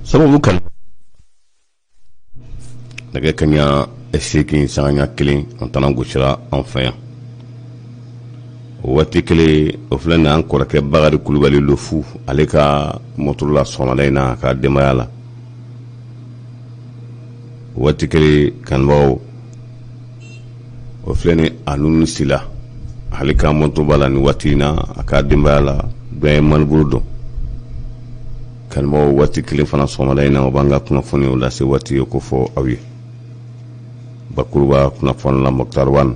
Sababu kan nɛgɛ kaɲa 8 sanga 1, an tana gosira an fɛ yan. O waati kelen o filɛ nin, an kɔrɔkɛ Bakari Kulubali le fou, ale ka mɔtoro la sɔgɔmada in na, a ka denbaya la. O waati kelen, kanubagaw, o filɛ nin, a nunu sila, ale ka mɔtoroba la nin waati in na, a ka denbaya la, doyen Maniburu don. Kanubagaw, waati kelen fana sɔgɔmada in na, o b'an ka kunnafoniw lase waati ye ko fɔ aw ye bakuruba kunnafoni la. Moctar Ouane,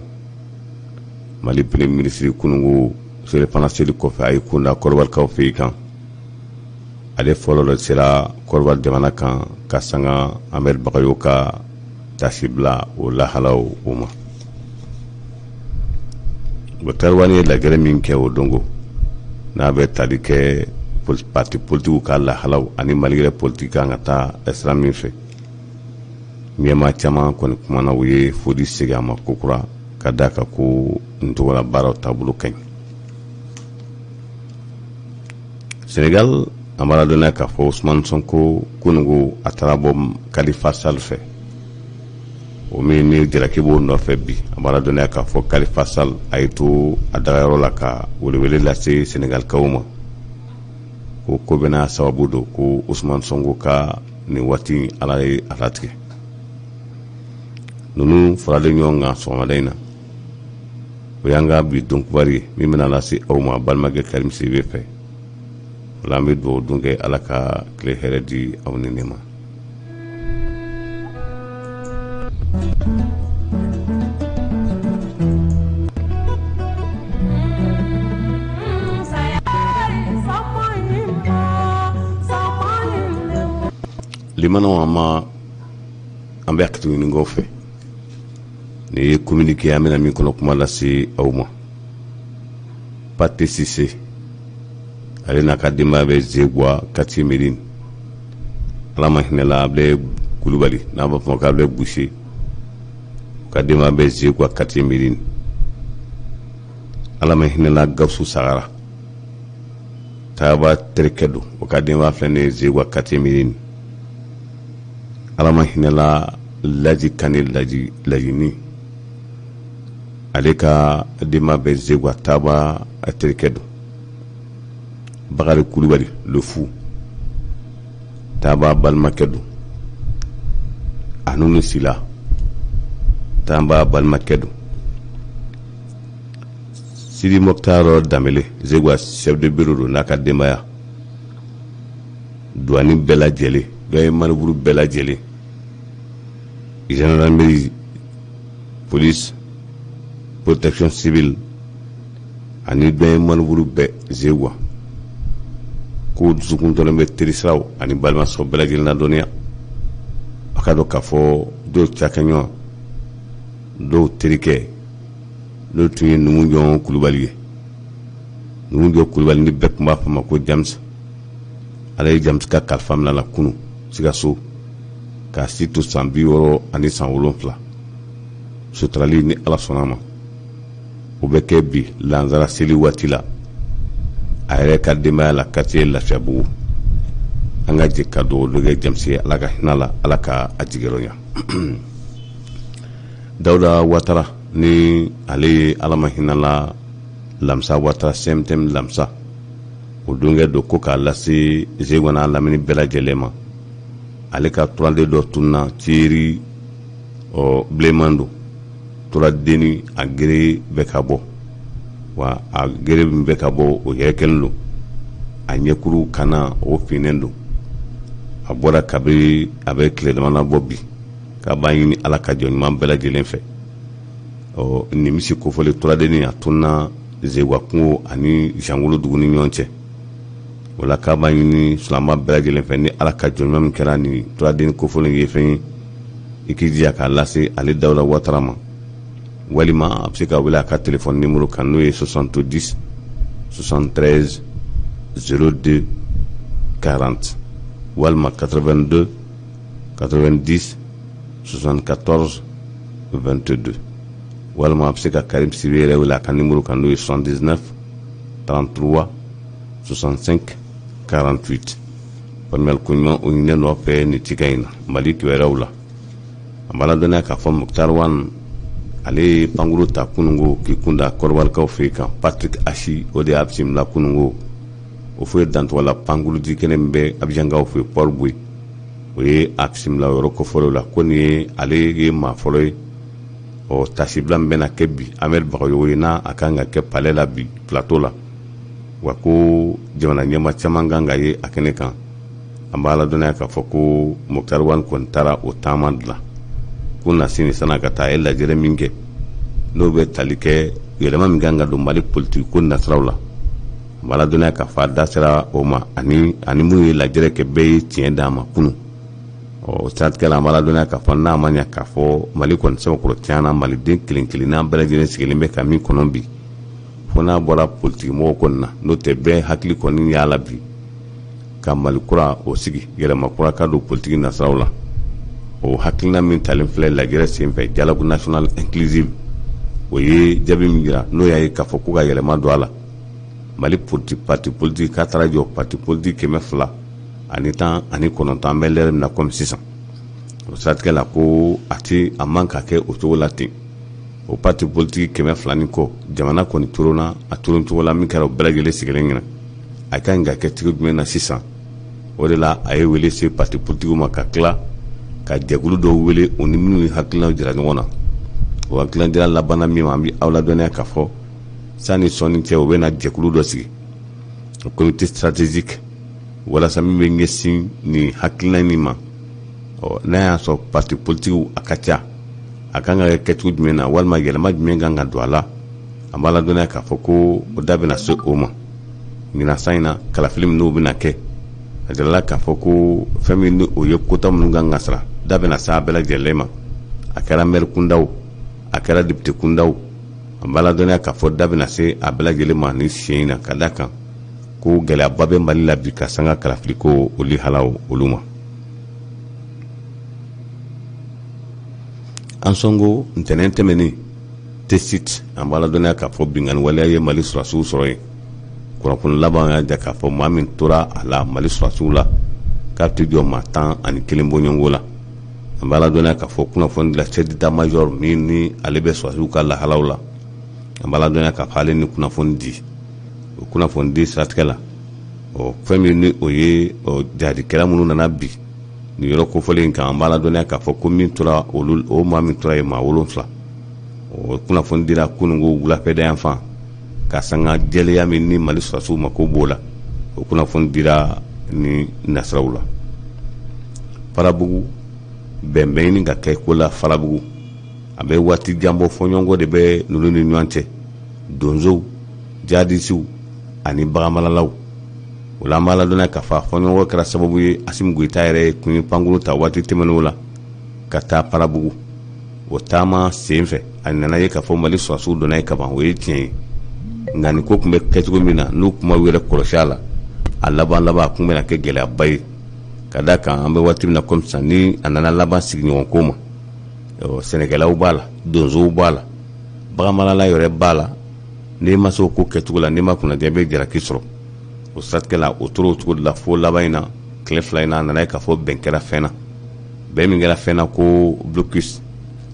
Mali premier ministre, kunungo selifana seli kɔfɛ, a ye kunda Kɔdiwarikaw fɛ yen kan. Ale fɔlɔ dɔ sera Kɔdiwari jamana kan ka sanga Hamed Bagayogo ka tasibila o lahalaw o ma. Moctar Ouane ye lajɛrɛ min kɛ o dongo, n'a bɛ tali kɛ parti politikiw ka lahalaw ani Mali yɛrɛ politiki kan ka taa sira min fɛ, ɲɛmaa caman kɔni kumana, u ye foli segin a ma kokura ka d'a kan ko n tɔgɔla baaraw taabolo ka ɲi. Senegal, an b'a ladɔnniya k'a fɔ Ousmane Sonko, kunungo a taara bɔ Khalifa Sall fɛ, o min ni jalaki b'o nɔfɛ bi. An b'a ladɔnniya k'a fɔ Khalifa Sall a ye to a dagayɔrɔ la ka welewele lase Senegalikaw ma ko ko bɛna sababu don ko Ousmane Sonko ka nin waati Ala ye a latigɛ. Ninnu faralen ɲɔgɔn kan sɔgɔmada in na, o y'an ka bi don kibaru ye min bɛna lase aw ma balimakɛ Karim Sidibe fɛ. O la, an bɛ dugawu don kɛ, Ala ka tile hɛrɛ di aw ni ne ma. Limanaw, an ma an bɛ hakɛto ɲini aw fɛ. Nin ye communiqué an bɛna min kɔnɔ kuma lase aw ma. Pate Sise, ale n'a ka denbaya bɛ Zegwa, quartier Médine. Ala ma hinɛla Ablaye Kulubali, n'a b'a fɔ ma ko Ablaye Boucher, ka denbaya bɛ Zegwa, quartier Médine. Ala ma hinɛla Gawusu Sagara, Tayaba terikɛ don, o ka denbaya filɛ nin ye Zegwa, quartier Médine. Ala ma hinɛla Laji Kane Laji Lajini, ale ka denbaya bɛ Zegwa, Taba terikɛ don. Bakari Kulubali le fou, Taba balimakɛ don. Anunu Sila, Taba balimakɛ don. Sidi Mokhtar Danbele, Zegwa chef de bureau don, n'a ka denbaya. Douane bɛɛ lajɛlen, dɔ ye maniburu bɛɛ lajɛlen, gendarmerie, police, protection civile ani dɔ ye maniburu bɛɛ Zegwa, ko dusukuntɔlen bɛ terisiraw ani balimasɔrɔ bɛɛ lajɛlen ladɔnniya. A ka dɔn k'a fɔ dɔw cakɛɲɔgɔn, dɔw terikɛ, n'o tun ye Numujɔn Kulubali ye. Numujɔn Kulubali ni bɛɛ tun b'a fɔ ma ko James, Ala ye James ka kalifa minɛ la kunu Sikaso k'a si to san 67. Suturali, ni Ala sɔnna ma, o bɛ kɛ bi lansara seli waati la a yɛrɛ ka denbaya la, quartier Lafiyabugu. An ka jɛ ka dugawu dɔ kɛ James ye, Ala ka hinɛ la, Ala ka a jigiyɔrɔ ɲa. Dawuda Watara, ni ale ye Ala ma hinɛ la Lamisa Watara, CMTM Lamisa, o donkɛ don, ko k'a lase Zegwa n'a lamini bɛɛ lajɛlen ma. Ale ka turaden dɔ tununa, Thierry ɔ bilenman don. Turadenni a gere bɛ ka bɔ wa, a gere min bɛ ka bɔ, o yɛrɛkɛlen don, a ɲɛkuru kana o finnen don. A bɔra kabi a bɛ tile dama bɔ bi. K'a b'a ɲini Ala ka jɔ ɲuman bɛɛ lajɛlen fɛ. Ɔ nin misi kofɔlen turadenni, a tununa Zegwa kungo ani Jangolo dugu ni ɲɔgɔn cɛ. O la, k'a b'a ɲini silamɛ bɛɛ lajɛlen fɛ, ni Ala ka jɔ ɲuman min kɛra nin turadenni kofɔlen ye fɛn ye, i k'i jija k'a lase ale Dawuda Watara ma, walima a bɛ se ka wele a ka téléphone numéro kan, n'o ye 70 73 02 40 walima 82 90 74 22, walima a bɛ se ka Karim Sidibe yɛrɛ wele a ka numéro kan, n'o ye 79 33 65 48. Faamuyali ko ɲuman o ɲininen don aw fɛ nin cikan in na Mali kibaruyaw la. An b'a ladɔnniya k'a fɔ Moctar Ouane, ale ye pankuru ta kununko k'i kun da Kɔdiwarikaw fɛ yen kan. Patrick Achi, o de y'a bisimila kununko o fo ye Dantɔgɔla pankurudi kɛnɛ min bɛ Abijankaw fɛ yen, Port Bouet, o ye a bisimila o yɔrɔ kofɔlenw la. Ko nin ye ale ye maa fɔlɔ ye. Ɔ, tasibila min bɛna kɛ bi, Ahmed Bagayogo ye, n'a a kan ka kɛ palais la bi, plateau la wa, ko jamana ɲɛmaa caman kan ka ye a kɛnɛ kan. An b'a ladɔnniya k'a fɔ ko Moctar Ouane kɔni taara o taama dilan ko na sini san'a ka taa. A ye lajɛrɛ min kɛ, n'o bɛ tali kɛ yɛlɛma min kan ka don Mali politiki ko nasiraw la, an b'a ladɔnniya k'a fɔ a da sera o ma, ani minnu ye lajɛrɛ kɛ, bɛɛ ye tiɲɛ d'a ma kunun. Ɔ, siratigɛ la, an b'a ladɔnniya k'a fɔ n'a ma ɲɛ k'a fɔ Mali kɔni sɛbɛkɔrɔ tiɲɛna, maliden kelen kelenna bɛɛ lajɛlen sigilen bɛ ka min kɔnɔ bi, fo n'a bɔra politikimɔgɔw kɔni na, n'o tɛ bɛɛ hakili kɔni y'a la bi ka Mali kura o sigi, yɛlɛma kura ka don politiki nasiraw la. O hakilina min talen filɛ lajɛrɛ senfɛ, dialogue national inclusive, o ye jaabi min jira, n'o y'a ye k'a fɔ ko ka yɛlɛma don a la, Mali parti politique ka taara jɔ parti politique 219 an bɛ lɛrɛ min na komi sisan. O siratigɛ la, ko a tɛ a man ka kɛ o cogo la ten. O parti politique 200 ni kɔ, jamana kɔni coronna a coron cogo la min kɛra o bɛɛ lajɛlen sigilen ɲɛna, a ka ɲi ka kɛ cogo jumɛn na sisan? O de la, a ye wele se parti politique ma, ka tila ka jɛkulu dɔw wele, u ni minnu ye hakilinaw jira ɲɔgɔn na. O hakilina jira labanna min ma, an bɛ aw ladɔnniya k'a fɔ sani sɔnni cɛ, u bɛna jɛkulu dɔ sigi, o comité stratégique, walasa min bɛ ɲɛsin nin hakilina nin ma. Ɔ, n'a y'a sɔrɔ parti politique a ka ca, a kan ka kɛ kɛcogo jumɛn na, walima yɛlɛma jumɛn kan ka don a la? An b'a ladɔnniya k'a fɔ ko o da bɛna se o ma ɲinan san in na. Kalafili min n'o bɛna kɛ, a jirala k'a fɔ ko fɛn min ni o ye quota minnu kan ka sara, da bɛna se a bɛɛ lajɛlen ma. A kɛra maire kundaw, a kɛra député kundaw, an b'a ladɔnniya k'a fɔ da bɛna se a bɛɛ lajɛlen ma ni siɲɛ in na, ka da kan ko gɛlɛyaba bɛ Mali la bi ka sanga kalafili ko o lihalaw olu ma. Ansongo, ntɛnɛn tɛmɛnen Tessit, an b'a ladɔnniya k'a fɔ binkanni waleya ye Mali sɔrɔdasiw sɔrɔ yen. Kunnafoni laban y'a jira k'a fɔ maa min tora a la Mali sɔrɔdasiw la, k'a tɛ jɔ maa 11 bɔɲɔgɔnko la. An b'a ladɔnniya k'a fɔ kunnafoni dila chef d'état major min ni ale bɛ sɔrɔdasiw ka lahalaw la, an b'a ladɔnniya k'a fɔ ale ni kunnafoni di. O kunnafoni di siratigɛ la, ɔ, fɛn min ni o ye jihadikɛla minnu nana bi nin yɔrɔ kofɔlen in kan, an b'a ladɔnniya k'a fɔ ko min tora olu, o maa min tora yen, maa 7. O kunnafoni dira kununko wulafɛda yan fan, ka sanga jɛlenya min ni Mali sɔrɔdasiw mako b'o la, o kunnafoni dira ni nasiraw la. Farabugu, bɛnbɛn ɲini ka kɛ ko la Farabugu, a bɛ waati jan bɔ, fɔɲɔgɔnkɔ de bɛ ninnu ni ɲɔgɔn cɛ, donsow, jihadisiw ani baganmaralaw. O la, an b'a ladɔnniya k'a fɔ a fɔɲɔgɔnkɔ kɛra sababu ye, Asimi Goyita yɛrɛ tun ye pankuru ta waati tɛmɛnenw la ka taa Farabugu. O taama sen fɛ, a nana ye k'a fɔ Mali sɔrɔdasiw donna yen kaban, o ye tiɲɛ ye, nka nin ko tun bɛ kɛ cogo min na, n'u kuma yɛrɛ kɔlɔsi a la, a laban laban a tun bɛna kɛ gɛlɛyaba ye, ka da kan an bɛ waati min na komi sisan, ni a nana laban sigiɲɔgɔn ko ma, sɛnɛkɛlaw b'a la, donsow b'a la, baganmarala yɛrɛ b'a la. N'i ma se o ko kɛcogo la, n'i ma kunnadiya, i bɛ jalaki sɔrɔ. O siratigɛ la, o tora o cogo de la fo laban in na, tile 2 in na, a nana ye k'a fɔ bɛn kɛra fɛn na. Bɛn min kɛra fɛn na, ko blocus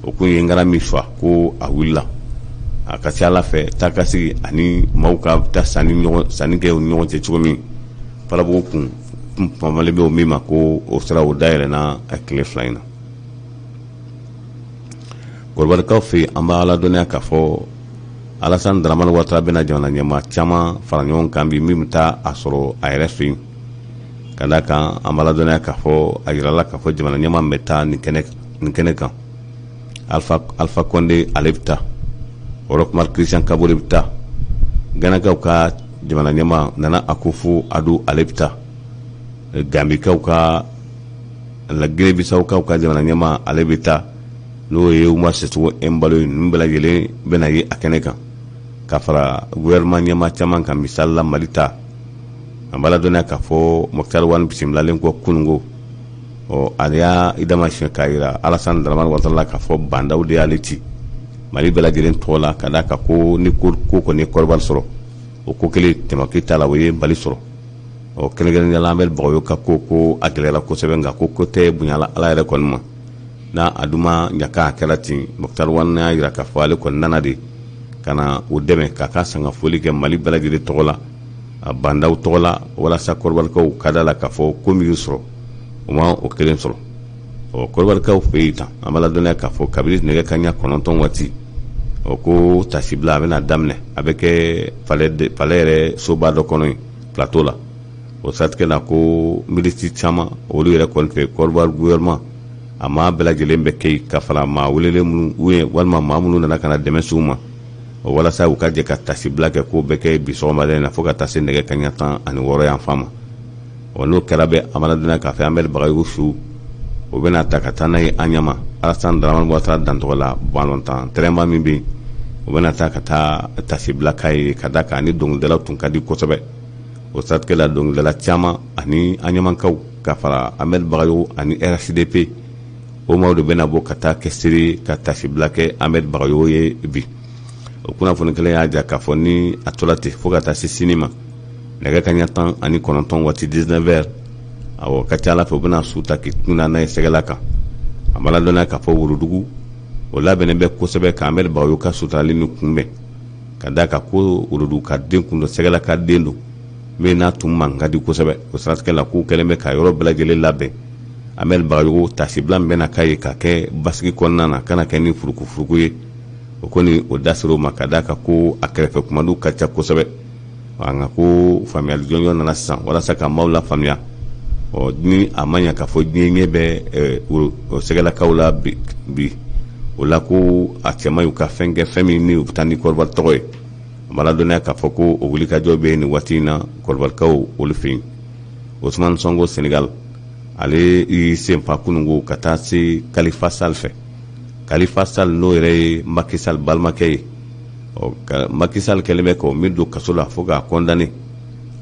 o kun ye ngara min fa, ko a wulila. A ka ca ala fɛ, taa ka sigi ani maaw ka taa sanni ɲɔgɔn sanni kɛ u ni ɲɔgɔn cɛ cogo min, Farabugu kun famalen bɛ o min ma, ko o sira o dayɛlɛnna tile 2 in na. Kɔdiwarikaw fɛ yen, an b'a ladɔnniya k'a fɔ Alassane Dramane Ouattara bɛna jamana ɲɛmaa caman fara ɲɔgɔn kan bi, min bɛ taa a sɔrɔ a yɛrɛ fɛ yen. Ka d'a kan, an b'a ladɔnniya k'a fɔ a yirala k'a fɔ jamana ɲɛmaa min bɛ taa nin kɛnɛ kan, Alpha Condé, ale bɛ taa, Roch Marc Christian Kaboré bɛ taa, Ganakaw ka jamana ɲɛmaa Nana Akufo Addo, ale bɛ taa, Gambikaw ka, Guinée Bissaukaw ka jamana ɲɛmaa, ale bɛ taa, n'o ye Umar Sissoco Embaló ye. Ninnu bɛɛ lajɛlen bɛna ye a kɛnɛ kan, ka fara gouvernement ɲɛmaa caman kan. Misali la, Mali ta, an b'a ladɔnniya k'a fɔ Moctar Ouane bisimilalen kɔ kununko, ɔ, ale y'a i damasiyɛn k'a jira Alassane Dramane Ouattara la k'a fɔ Bah N'Daw de y'ale ci Mali bɛɛ lajɛlen tɔgɔ la, ka d'a kan ko ni ko kɔni ye Kɔdiwari sɔrɔ, o ko kelen tɛmɛki t'a la, o ye Mali sɔrɔ. Ɔ kɛrɛnkɛrɛnnenya la Amɛdi Bagayogo ka ko a gɛlɛyara kosɛbɛ, nka ko tɛ bonyala Ala yɛrɛ kɔni ma. N'a a dun ma ɲa k'a kɛra ten, Moctar Ouane y'a jira k'a fɔ ale kɔni nana de ka na u dɛmɛ k'a ka sangafoli kɛ Mali bɛɛ lajɛlen tɔgɔ la, a Bah N'Daw tɔgɔ la, walasa Kɔdiwarikaw ka da la k'a fɔ ko min y'u sɔrɔ, u ma o kelen sɔrɔ. Ɔ Kɔdiwarikaw fɛ yen tan, an b'a ladɔnniya k'a fɔ kabini nɛgɛ kanɲɛ 9 waati, ɔ ko tasibila a bɛna daminɛ, a bɛ kɛ palais yɛrɛ soba dɔ kɔnɔ yen, plateau la. O siratigɛ la, ko milisi caman olu yɛrɛ kɔni fɛ, Kɔdiwari gouvernement a maa bɛɛ lajɛlen bɛ kɛ yen, ka fara maa welelen minnu ye walima maa minnu nana ka na dɛmɛ s'u ma, walasa u ka jɛ ka tasibila kɛ. K'o bɛ kɛ bi sɔgɔmada in na fo ka taa se nɛgɛ kanɲɛ 16 yan fan ma. Ɔ n'o kɛra bɛ, an b'a ladɔnniya k'a fɔ Amɛdi Bagayogo su, o bɛna ta ka taa n'a ye Anyama, Alassane Dramane Ouattara dantɔgɔ la, balontan terrain min bɛ yen, o bɛna taa ka taa tasibila k'a ye, ka da kan ni dɔnkilidalaw tun ka di kosɛbɛ. O siratigɛ la, dɔnkilidala caman ani Aɲamankaw ka fara Amɛdi Bagayogo ani RHDP, o maaw de bɛna bɔ ka taa kɛ seere ka tasibila kɛ Amɛdi Bagayogo ye bi. O kunnafoni kelen y'a jira k'a fɔ ni a tora ten fo ka taa se sini ma, nɛgɛ kanɲɛ 19 waati, 19 heures, awɔ, ka ca Ala fɛ, u bɛna su ta k'i kun da n'a ye sɛgɛla kan. A b'a ladɔnniya k'a fɔ Worodugu, o labɛnnen bɛ kosɛbɛ ka Amɛdi Bagayogo ka suturali ni kunbɛn, ka d'a kan ko Worodugu ka den kun don, sɛgɛla ka den don min n'a tun man ka di kosɛbɛ. O siratigɛ la, k'u kɛlen bɛ ka yɔrɔ bɛɛ lajɛlen labɛn. Amɛdi Bagayogo tasibila min bɛna k'a ye ka kɛ basigi kɔnɔna na, kana kɛ ni furukufuruku ye, o kɔni o da ser'o ma, ka d'a kan ko a kɛrɛfɛ kumadiw ka ca kosɛbɛ. Nka ko faamuyali jɔnjɔn nana sisan walasa ka maaw lafaamuya. Ɔ ni a ma ɲɛ k'a fɔ diɲɛ ɲɛ bɛ sɛgɛlakaw la bi, o la ko a cɛ man ɲi u ka fɛn kɛ, fɛn min ni u bɛ taa ni Kɔdiwari tɔgɔ ye. A b'a ladɔnniya k'a fɔ ko o wulikajɔ bɛ nin waati in na Kɔdiwarikaw olu fɛ yen. Ousmane Sonko, Senegal, ale y'i senfa kununko ka taa se Khalifa Sall fɛ. Khalifa Sall, n'o yɛrɛ ye Macky Sall balimakɛ ye. Ɔ Macky Sall kɛlen bɛ k'o min don kaso la fo k'a condamné.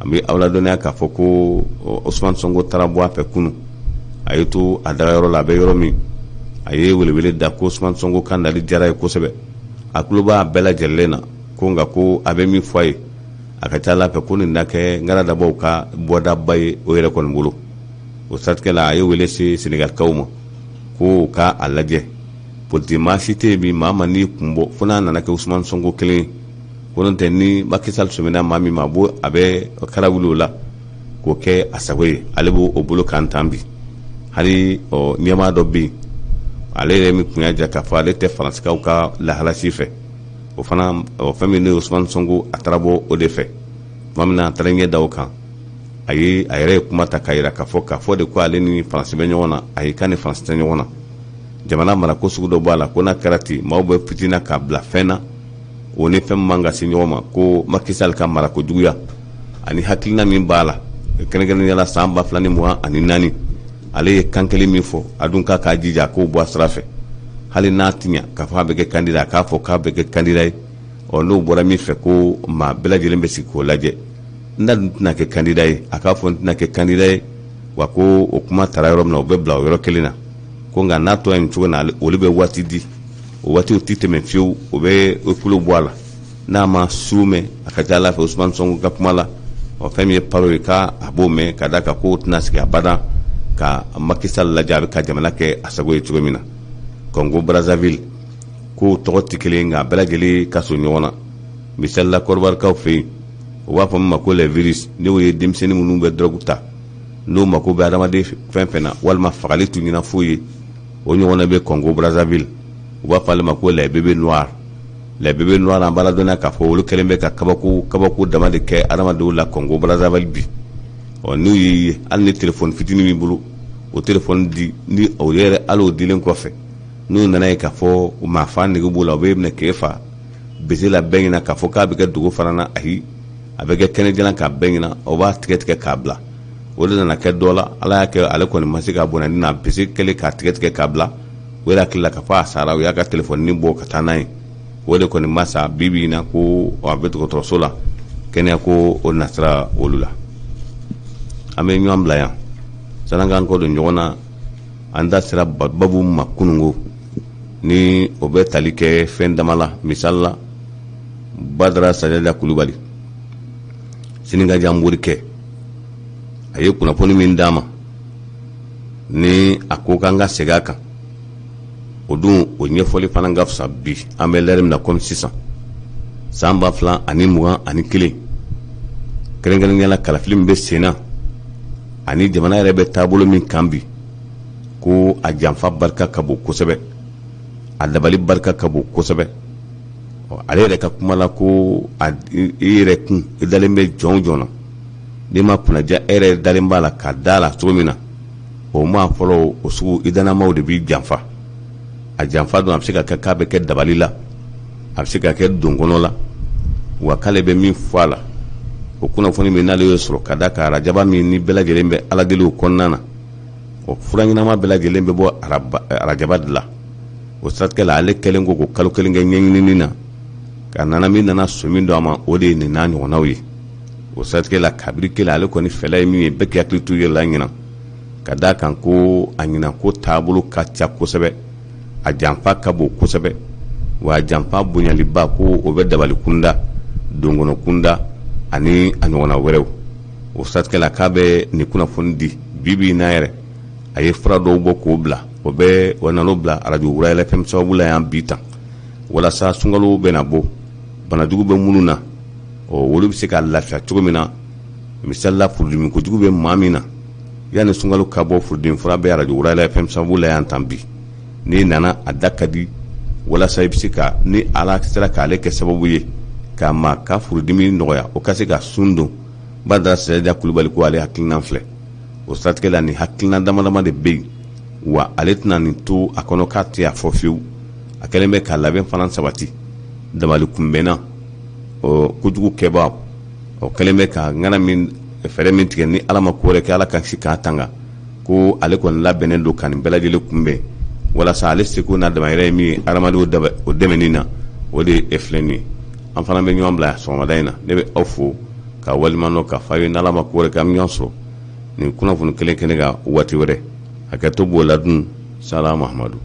An bɛ aw ladɔnniya k'a fɔ ko Ousmane Sonko taara bɔ a fɛ kunun. A ye to a dagayɔrɔ la, a bɛ yɔrɔ min, a ye welewele da ko Ousmane Sonko ka nali diyara ye kosɛbɛ, a tulo b'a bɛɛ lajɛlen na, ko nka ko a bɛ min fɔ a ye, a ka ca Ala fɛ ko nin na kɛ ŋaradabaw ka bɔdaba ye o yɛrɛ kɔni bolo. O siratigɛ la, a ye wele se Senegalikaw ma ko ka a lajɛ, politiki maa si tɛ yen bi maa ma n'i kun bɔ fo n'a nana kɛ Ousmane Sonko kelen ye, ko n'o tɛ, ni Macky Sall sɔmina maa min ma, a b'o a bɛ kara wuli o la k'o kɛ a sago ye. Ale b'o o bolo kan tan bi. Hali ɔ ɲɛmaa dɔ bɛ yen, ale yɛrɛ min kun y'a jira k'a fɔ ale tɛ Faransikaw ka lahala si fɛ, o fana o fɛn min n'o ye Ousmane Sonko, a taara bɔ o de fɛ. Tuma min na a taara ɲɛ da o kan, a ye a yɛrɛ ye kuma ta k'a jira k'a fɔ de ko ale ni Faransi bɛ ɲɔgɔn na. Ayi, k'a ni Faransi tɛ ɲɔgɔn na. Jamana marako sugu dɔ b'a la ko n'a kɛra ten, maaw bɛ fitina k'a bila fɛn na, o ni fɛn man ka se ɲɔgɔn ma. Ko Macky Sall ka marako juguya ani hakilina min b'a la, kɛrɛnkɛrɛnnenya la san 2024, ale ye kan kelen min fɔ, a dun k'a k'a jija a k'o bɔ a sira fɛ. Hali n'a ti ɲa k'a fɔ a bɛ kɛ candidat, a k'a fɔ k'a bɛ kɛ candidat ye. Ɔ n'o bɔra min fɛ, ko maa bɛɛ lajɛlen bɛ sigi k'o lajɛ. N'a dun tɛna kɛ candidat ye, a k'a fɔ n tɛna kɛ candidat ye wa. Ko o kuma taara yɔrɔ min na, o bɛ bila o yɔrɔ kelen na. Ko nka n'a tora nin cogo na, olu bɛ waati di, o waatiw tɛ tɛmɛ fiyewu, o bɛ kulo bɔ a la. N'a ma su mɛn, a ka ca Ala fɛ, Ousmane Sonko ka kuma la, ɔ fɛn min ye paro ye, k'a a b'o mɛn, ka d'a kan k'o tɛna sigi abada ka Macky Sall lajɛ a bɛ ka jamana kɛ a sago ye cogo min na. Congo Brazzaville, kow tɔgɔ tɛ kelen, nka a bɛɛ lajɛlen ka surun ɲɔgɔn na. Misali la, Kɔdiwarikaw fɛ yen, u b'a fɔ min ma ko les virus, n'o ye denmisɛnnin minnu bɛ drogue ta, n'o mako bɛ adamaden fɛn fɛn na walima fagali t'u ɲɛna foyi ye. O ɲɔgɔnna bɛ Congo Brazzaville, u b'a fɔ ale ma ko les bébés noirs. Les bébés noirs, an b'a ladɔnniya k'a fɔ olu kɛlen bɛ ka kabako kabako dama de kɛ adamadenw la Congo Brazzaville bi. Ɔ n'u y'i ye, hali ni telefɔni fitinin b'i bolo, o telefɔni di ni o yɛrɛ, hali o dilen kɔfɛ, n'u nana ye k'a fɔ maa fa nege b'o la, u bɛ minɛ k'e fa bese la bɛɛ ɲɛna k'a fɔ k'a bɛ kɛ dogo fana na. Ayi, a bɛ kɛ kɛnɛjalan k'a bɛɛ ɲɛna, o b'a tigɛ tigɛ k'a bila. O de nana kɛ dɔ la, Ala y'a kɛ ale kɔni ma se k'a bɔnɛ na bese kɛlen k'a tigɛ tigɛ k'a bila. O yɛrɛ hakili la k'a fɔ a sara, u y'a ka telefɔni bɔ ka taa n'a ye. O de kɔni ma sa. Bi bi in na, ko a bɛ dɔgɔtɔrɔso la, kɛnɛya ko o nasira olu la. An bɛ ɲɔgɔn bila yan sanni k'an kɔ don ɲɔgɔn na. An da sera babu ma kununko, ni o bɛ tali kɛ fɛn dama la. Misali la, Badara Sajada Kulubali, Sinigajan morikɛ. A ye kunnafoni min d'a ma, ni a ko k'an ka segin a kan, o dun o ɲɛfɔli fana ka fisa bi. An bɛ lɛri min na komi sisan, san 2021, kɛrɛnkɛrɛnnenya la kalafili min bɛ sen na ani jamana yɛrɛ bɛ taabolo min kan bi, ko a janfa barika ka bon kosɛbɛ, a dabali barika ka bon kosɛbɛ. Ale yɛrɛ ka kuma la ko i yɛrɛ kun i dalen bɛ jɔn jɔn na, n'i ma kunnaja, e yɛrɛ dalen b'a la ka da la cogo min na, o maa fɔlɔ o sugu i dannamaw de b'i janfa. A janfa dun, a bɛ se ka kɛ k'a bɛ kɛ dabali la, a bɛ se ka kɛ donkɔnɔ la. Wa k'ale bɛ min fɔ a la, o kunnafoni min n'ale y'o sɔrɔ ka da kan, arajaba min ni bɛɛ lajɛlen bɛ Ala deli o kɔnɔna na, o fura ɲɛnama bɛɛ lajɛlen bɛ bɔ arajaba de la. O siratigɛ la, ale kɛlen ko kalo kelen kɛ ɲɛɲinini na, ka nana min nana sɔmi don a ma, o de ye nin n'a ɲɔgɔnnaw ye. O siratigɛ la, kabiri kelen, ale kɔni fɛla ye min ye, bɛɛ k'i hakili to i yɛrɛ la ɲinan, ka d'a kan ko a ɲinan ko taabolo ka ca kosɛbɛ, a janfa ka bon kosɛbɛ. Wa a janfa bonyaliba ko o bɛ dabali kunda, donkɔnɔ kunda ani a ɲɔgɔnna wɛrɛw. O siratigɛ la, k'a bɛ nin kunnafoni di bi bi in na yɛrɛ, a ye fura dɔw bɔ k'o bila, o bɛ o nan'o bila arajo Wurayɛlɛ FM sababu la yan bi tan, walasa sunkalo bɛna bɔ, banajugu bɛ minnu na, ɔ olu bɛ se ka lafiya cogo min na. Misali la, furudimi kojugu bɛ maa min na, yanni sunkalo ka bɔ, furudimi fura bɛ arajo Wurayɛlɛ FM sababu la yan tan bi. N'i nana, a da ka di, walasa i bɛ se ka, ni Ala sera k'ale kɛ sababu ye ka maa ka furudimi nɔgɔya, o ka se ka sun don. Badara Siraja Kulubali ko ale hakilinan filɛ. O siratigɛ la, nin hakilina dama dama de bɛ yen, wa ale tɛna nin to a kɔnɔ k'a tɛ a fɔ fiyewu. A kɛlen bɛ ka labɛn fana sabati dabali kunbɛnna kojugu kɛbaa. O kɛlen bɛ ka ŋana min fɛɛrɛ min tigɛ, ni Ala ma ko wɛrɛ kɛ, Ala ka si k'a tanga, ko ale kɔni labɛnnen don ka nin bɛɛ lajɛlen kunbɛn, walasa ale seko n'a damayira ye min ye hadamadenw o dɛmɛni na, o de ye filɛ nin ye. An fana bɛ ɲɔgɔn bila sɔgɔmada in na. Ne bɛ aw fo ka waleɲuman dɔn, k'a fɔ aw ye n'Ala ma ko wɛrɛ kɛ, an bɛ ɲɔgɔn sɔrɔ nin kunnafoni kelen kɛnɛ kan waati wɛrɛ. Hakɛto b'o la dun. Sala Mahamadu.